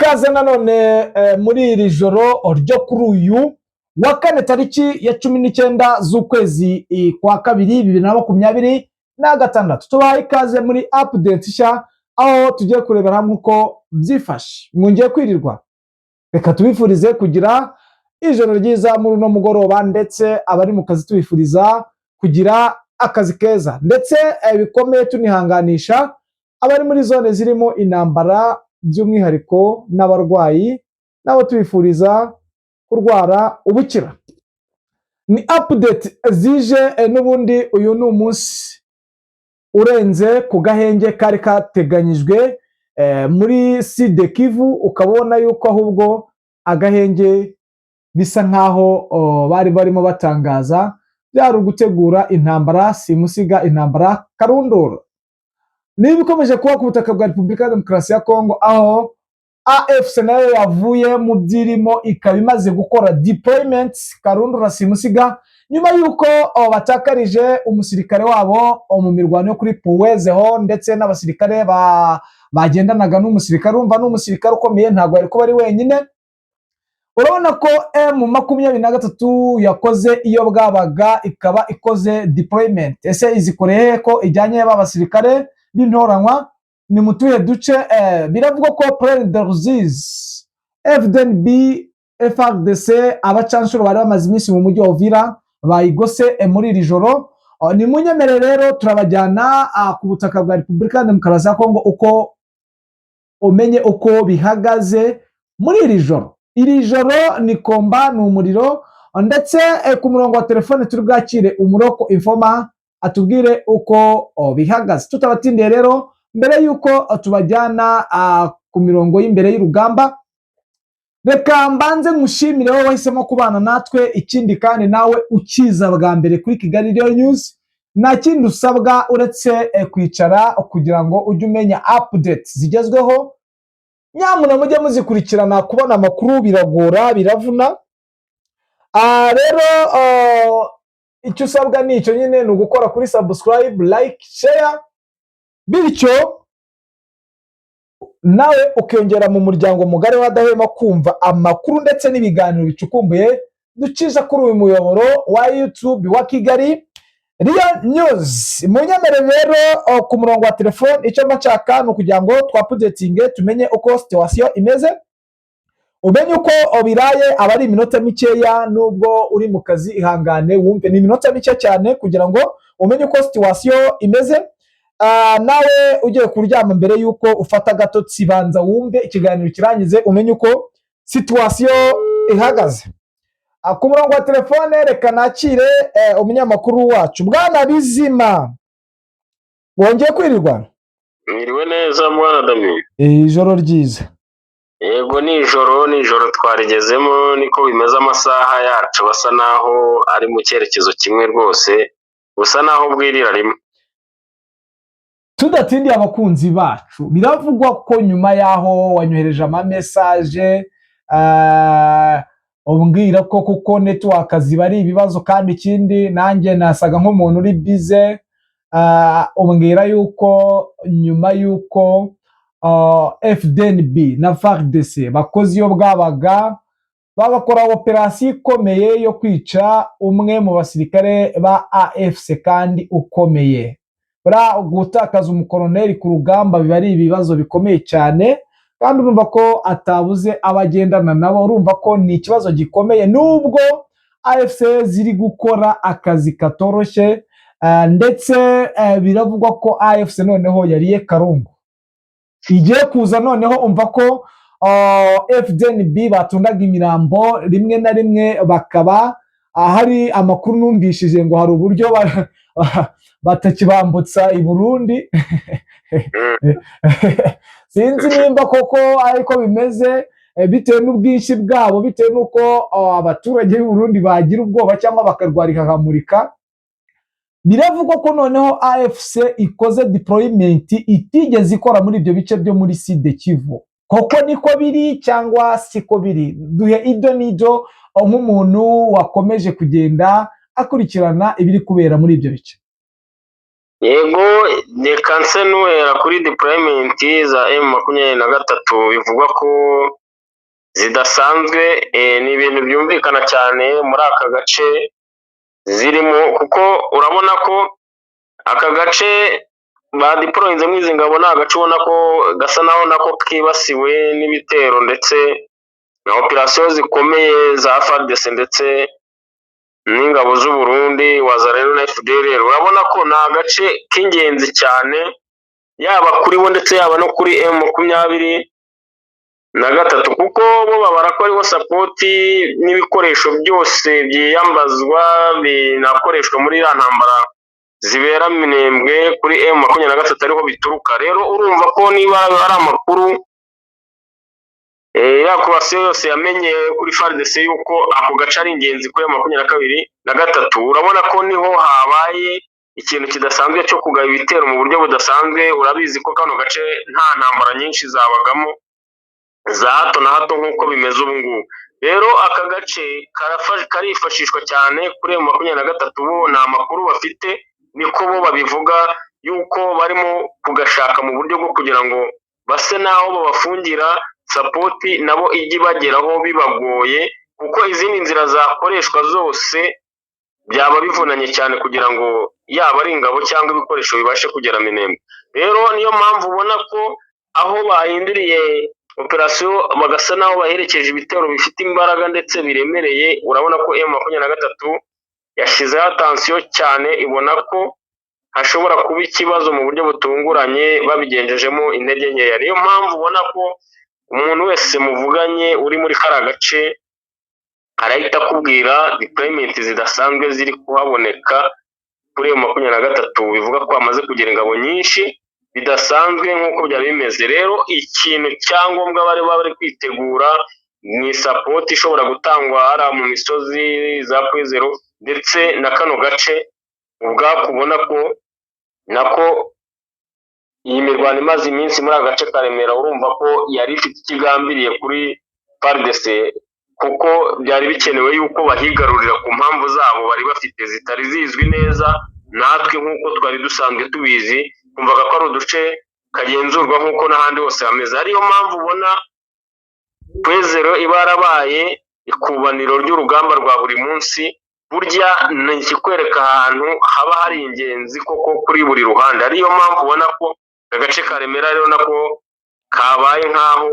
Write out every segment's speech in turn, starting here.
Ikaze nanone muri iri joro ryo kuri uyu wa kane, tariki ya 19 z'ukwezi kwa kabiri 2026. Tubahaye ikaze muri update nshya, aho tugiye kurebera hamwe uko byifashe. Mwongeye kwirirwa, reka tubifurize kugira ijoro ryiza muri uno mugoroba, ndetse abari mu kazi tubifuriza kugira akazi keza, ndetse bikomeye tunihanganisha abari muri zone zirimo intambara, by'umwihariko n'abarwayi nabo tubifuriza kurwara ubukira. Ni update zije n'ubundi uyu ni umunsi urenze ku gahenge kari kateganyijwe muri Sud Kivu, ukaba ubona yuko ahubwo agahenge bisa nkaho bari barimo batangaza byari ugutegura intambara simusiga, intambara karundura. Niba ikomeje kuba ku butaka bwa Repubulika ya Demokarasi ya Kongo, aho AFC nayo yavuye mu byirimo, ikaba imaze gukora deployment karundura simusiga, nyuma y'uko batakarije umusirikare wabo mu mirwano yo kuri Puwezeho, ndetse n'abasirikare bagendanaga n'umusirikare. Urumva ni umusirikare ukomeye, ntabwo yari kuba ari wenyine. Urabona ko M23 yakoze iyo bwabaga, ikaba ikoze deployment. Ese izikoreye he ko ijyanye ba basirikare b'intoranywa? Ni mu tuhe duce? Biravugwa ko Plaine de Ruzizi, FDNB, FARDC, abacanshuro bari bamaze iminsi mu mujyi wa Uvira bayigose muri iri joro. Ni munyemere rero turabajyana ku butaka bwa Repubulika ya Demokarasi ya Kongo, uko umenye uko bihagaze muri iri joro. Iri joro ni combat, ni umuriro. Ndetse ku murongo wa telefone turi bwakire umuroko informer atubwire uko bihagaze. Tutabatindiye rero, mbere y'uko tubajyana ku mirongo y'imbere y'urugamba, reka mbanze nkushimire wowe wahisemo kubana natwe. Ikindi kandi, nawe ukiza bwa mbere kuri Kigali Real News, nta kindi usabwa uretse kwicara kugira ngo ujye umenya update zigezweho. Nyamuna mujye muzikurikirana, kubona amakuru biragora, biravuna. Rero icyo usabwa ni icyo nyine, ni ugukora kuri subscribe, like, share, bityo nawe ukiyongera mu muryango mugari w'adahwema kumva amakuru ndetse n'ibiganiro bicukumbuye ducisha kuri uyu muyoboro wa YouTube wa Kigali Real News. Munyemere rero, ku murongo wa telefone icyo mba nshaka ni ukugira ngo twaupdatinge, tumenye uko situation imeze, umenye uko biraye. Aba ari iminota mikeya, nubwo uri mu kazi ihangane wumve, ni iminota mike cyane kugira ngo umenye uko situation imeze. Nawe ugiye kuryama, mbere y'uko ufata agatotsi, banza wumve ikiganiro kirangize, umenye uko situation ihagaze. Ku murongo wa telefone reka nakire umunyamakuru wacu, Bwana Bizima. Wongeye kwirirwa. Mwiriwe neza, mwana Dami. Ijoro ryiza. Yego, nijoro nijoro twarigezemo, niko bimeze. Amasaha yacu basa naho ari mu cyerekezo kimwe rwose, busa naho bwirira rimwe. Tudatindiye abakunzi bacu, biravugwa ko nyuma y'aho wanyohereje amamessage umbwira ko kuko network ziba ari ibibazo, kandi ikindi nanjye nasaga nk'umuntu uri busy, umbwira yuko nyuma y'uko FDNB na FARDC bakoze iyo bwabaga, bagakora operasiyo ikomeye yo kwica umwe mu basirikare ba AFC kandi ukomeye. Buriya gutakaza umukoroneri ku rugamba biba ari ibibazo bikomeye cyane, kandi urumva ko atabuze abagendana nabo. Urumva ko ni ikibazo gikomeye, nubwo AFC ziri gukora akazi katoroshye, ndetse biravugwa ko AFC noneho yariye karungu igiye kuza. Noneho umva ko FDNB batundaga imirambo rimwe na rimwe, bakaba hari amakuru numvishije ngo hari uburyo batakibambutsa i Burundi. Sinzi nimba koko ariko bimeze, bitewe n'ubwinshi bwabo, bitewe n'uko abaturage b'i Burundi bagira ubwoba cyangwa bakarwara ikahamurika. Biravugwa ko noneho AFC ikoze deployment itigeze ikora muri ibyo bice byo muri Sud Kivu. Koko niko biri cyangwa siko biri? Duhe ido n'ido nk'umuntu wakomeje kugenda akurikirana ibiri kubera muri ibyo bice. Yego, reka nse nuhera kuri deployment za M23 bivugwa ko zidasanzwe. Ni ibintu byumvikana cyane muri aka gace zirimo, kuko urabona ko aka gace badeployinzemo izi ngabo ni agace ubona ko gasa naho nako kibasiwe n'ibitero ndetse na operasiyo zikomeye za FARDC ndetse n'ingabo z'u Burundi, Wazalendo na FDLR. Urabona ko ni agace k'ingenzi cyane, yaba kuri bo ndetse yaba no kuri M23, kuko bo babara ko ariho support n'ibikoresho byose byiyambazwa binakoreshwa muri iriya ntambara zibera Minembwe kuri M23 ariho bituruka. Rero urumva ko niba ari amakuru ya operasiyo yose yamenye kuri FARDC yuko ako gace ari ingenzi kuri M23, urabona ko niho habaye ikintu kidasanzwe cyo kugaba ibitero mu buryo budasanzwe. Urabizi ko kano gace nta ntambara nyinshi zabagamo za hato na hato nk'uko bimeze ubu ngubu. Rero aka gace karifashishwa cyane kuri M23. Bo ni amakuru bafite, niko bo babivuga, yuko barimo kugashaka mu buryo bwo kugira ngo base n'aho babafungira support, nabo ijye ibageraho bibagoye, kuko izindi nzira zakoreshwa zose byaba bivunanye cyane kugira ngo yaba ari ingabo cyangwa ibikoresho bibashe kugera Minembwe. Rero niyo mpamvu ubona ko aho bahinduriye operasiyo bagasa n'aho baherekeje ibitero bifite imbaraga ndetse biremereye, urabona ko M23 yashyizeho attention cyane, ibona ko hashobora kuba ikibazo mu buryo butunguranye babigenjejemo intege nkeya. Niyo mpamvu ubona ko umuntu wese muvuganye uri muri kariya gace arahita akubwira deployment zidasanzwe ziri kuhaboneka kuri M23, bivuga ko hamaze kugera ingabo nyinshi bidasanzwe nk'uko byari bimeze. Rero ikintu cyangombwa bari bari kwitegura ni support ishobora gutangwa hariya mu misozi za Pwezero ndetse na kano gace ubwako, ubona ko nako iyi mirwano imaze iminsi muri aka gace ka Remera, urumva ko yari ifite icyo igambiriye kuri FARDC, kuko byari bikenewe yuko bahigarurira ku mpamvu zabo bari bafite zitari zizwi neza natwe nk'uko twari dusanzwe tubizi, kumvaga ko ari uduce kagenzurwa nk'uko n'ahandi hose hameze. Ariyo mpamvu ubona Pwezero iba yarabaye ikubaniro ry'urugamba rwa buri munsi. Burya ni ikikwereka ahantu haba hari ingenzi koko kuri buri ruhande. Ariyo mpamvu ubona ko agace ka Remera rero nako kabaye nk'aho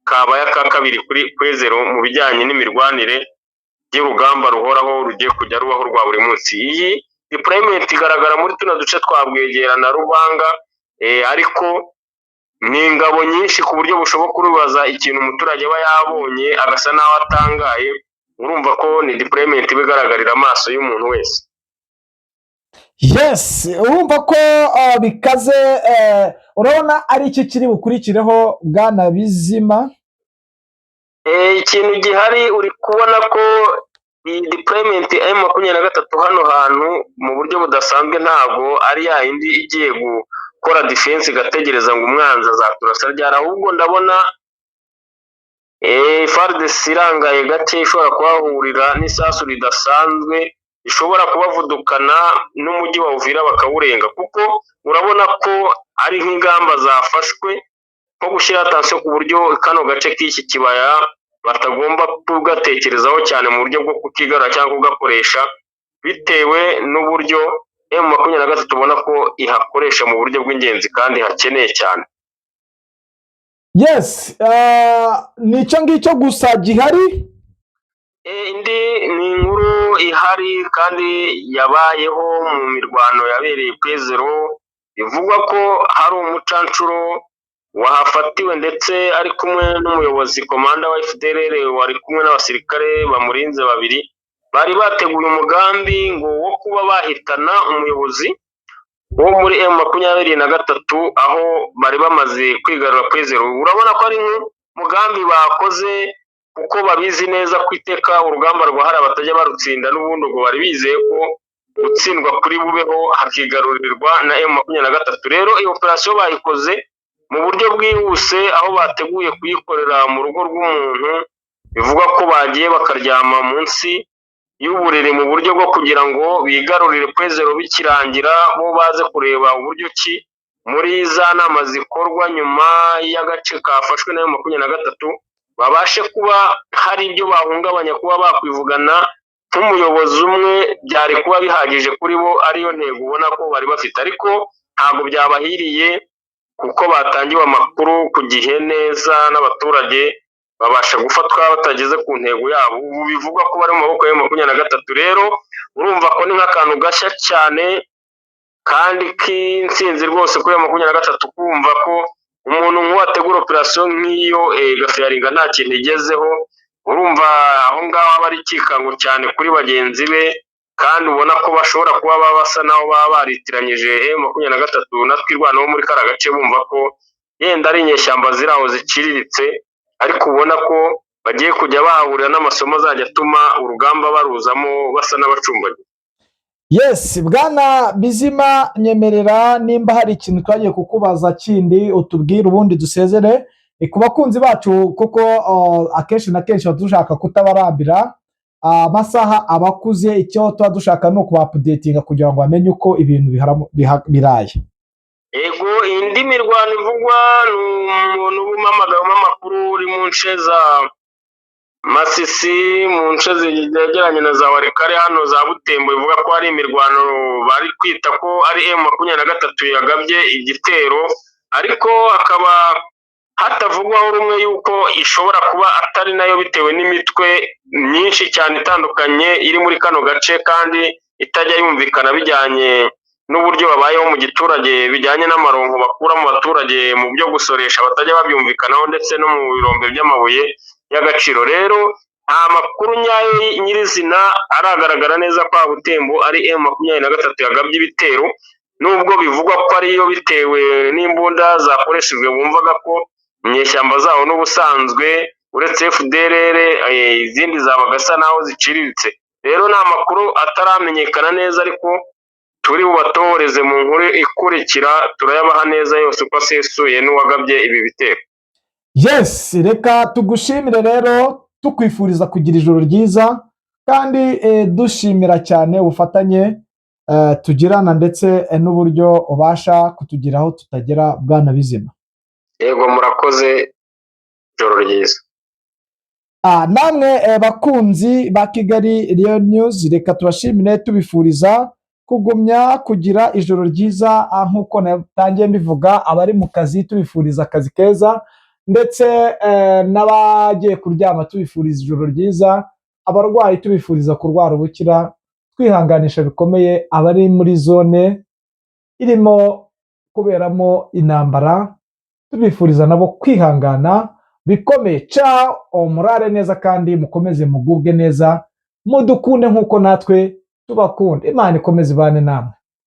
kabaye aka kabiri kuri Pwezero mu bijyanye n'imirwanire y'urugamba ruhoraho rugiye kujya rubaho rwa buri munsi. Iyi deployment igaragara muri tuno duce twa Bwegera na Rubanga, ariko ni ingabo nyinshi ku buryo bushoboka. Uribaza ikintu umuturage aba yabonye agasa n'aho atangaye. Urumva ko ni deployment iba igaragarira amaso y'umuntu wese. Yes, urumva ko bikaze. Urabona ari iki kiri bukurikireho, bwana Bizima? Ikintu gihari, uri kubona ko iyi deployment M23 hano hantu mu buryo budasanzwe ntabwo ari ya yindi igiye gukora defense igategereza ngo umwanzi azaturasa ryari, ahubwo ndabona FARDC irangaye gake ishobora kuhahurira n'isasu ridasanzwe rishobora kubavudukana n'umujyi wa Uvira bakawurenga, kuko urabona ko ari nk'ingamba zafashwe nko gushyira attention ku buryo kano gace k'iki kibaya batagomba kugatekerezaho cyane mu buryo bwo kukigarura cyangwa kugakoresha, bitewe n'uburyo M23 ubona ko ihakoresha mu buryo bw'ingenzi kandi hakeneye cyane. Yes, ni icyo ngicyo gusa gihari. Indi ni inkuru ihari kandi yabayeho mu mirwano yabereye Pwezero, bivugwa ko hari umucancuro wahafatiwe ndetse ari kumwe n'umuyobozi komanda wa FDLR wari kumwe n'abasirikare bamurinze babiri, bari bateguye umugambi ngo wo kuba bahitana umuyobozi wo muri M23 aho bari bamaze kwigarura Pwezero. Urabona ko ari nk'umugambi bakoze kuko babizi neza ko iteka urugamba rwahariya batajya barutsinda n'ubundi, ubwo bari bizeye ko gutsindwa kuri bubeho hakigarurirwa na M23. Rero iyo operasiyo bayikoze mu buryo bwihuse, aho bateguye kuyikorera mu rugo rw'umuntu, bivugwa ko bagiye bakaryama munsi y'uburiri mu buryo bwo kugira ngo bigarurire Point Zéro bikirangira, bo baze kureba uburyo ki muri za nama zikorwa nyuma y'agace kafashwe na M23 babashe kuba hari ibyo bahungabanya, kuba bakwivugana nk'umuyobozi umwe byari kuba bihagije kuri bo, ariyo ntego ubona ko bari bafite. Ariko ntabwo byabahiriye kuko batangiwe amakuru ku gihe neza n'abaturage, babasha gufatwa batageze ku ntego yabo. Ubu bivugwa ko bari mu maboko ya M23. Rero urumva ko ni nk'akantu gashya cyane kandi k'intsinzi rwose kuri M23, kumva ko umuntu nk'uwategura operasiyo nk'iyo igafayiringa nta kintu igezeho. Urumva aho ngaho aba ari ikikango cyane kuri bagenzi be, kandi ubona ko bashobora kuba baba basa naho baba baritiranyije M23 na Twirwaneho muri kariya gace, bumva ko yenda ari inyeshyamba ziri aho ziciriritse, ariko ubona ko bagiye kujya bahahurira n'amasomo azajya atuma urugamba baruzamo basa n'abacumbagira. Yes, bwana Bizima, nyemerera nimba hari ikintu twagiye kukubaza kindi utubwire, ubundi dusezere ku bakunzi bacu, kuko akenshi na kenshi tuba dushaka kutabarambira amasaha abakuze. Icyo tuba dushaka ni ukuba-updatinga kugira ngo bamenye uko ibintu biraye. Ego, indi mirwano ivugwa ni umuntu umpamagayemo amakuru uri mu nce za Masisi, mu nce zegeranye na za Walikale hano za Butembo, bivuga ko hari imirwano bari kwita ko ari M23 yagabye igitero, ariko hakaba hatavugwaho rumwe yuko ishobora kuba atari nayo, bitewe n'imitwe myinshi cyane itandukanye iri muri kano gace kandi itajya yumvikana, bijyanye n'uburyo babayeho mu giturage, bijyanye n'amaronko bakura mu baturage mu byo gusoresha batajya babyumvikanaho, ndetse no mu birombe by'amabuye y'agaciro. Rero nta makuru nyayo nyirizina aragaragara neza ko Butembo ari M23 yagabye ibitero, nubwo bivugwa ko ariyo bitewe n'imbunda zakoreshejwe, bumvaga ko inyeshyamba zaho n'ubusanzwe uretse FDLR izindi zabaga asa naho ziciriritse. Rero ni amakuru ataramenyekana neza, ariko turi bubatohoreze mu nkuru ikurikira, turayabaha neza yose uko asesuye n'uwagabye ibi bitero. Yes, reka tugushimire rero, tukwifuriza kugira ijoro ryiza, kandi dushimira cyane ubufatanye tugirana ndetse n'uburyo ubasha kutugeraho tutagera, bwana Bizima. Yego, murakoze, ijoro ryiza. Namwe bakunzi ba Kigali Real News, reka tubashimire tubifuriza kugumya kugira ijoro ryiza. Nk'uko natangiye mbivuga, abari mu kazi tubifuriza akazi keza, ndetse n'abagiye kuryama tubifuriza ijoro ryiza, abarwayi tubifuriza kurwara ubukira, twihanganisha bikomeye abari muri zone irimo kuberamo intambara, tubifuriza nabo kwihangana bikomeye. Ciao, murare neza kandi mukomeze mugubwe neza, mudukunde nk'uko natwe tubakunda. Imana ikomeze ibane namwe.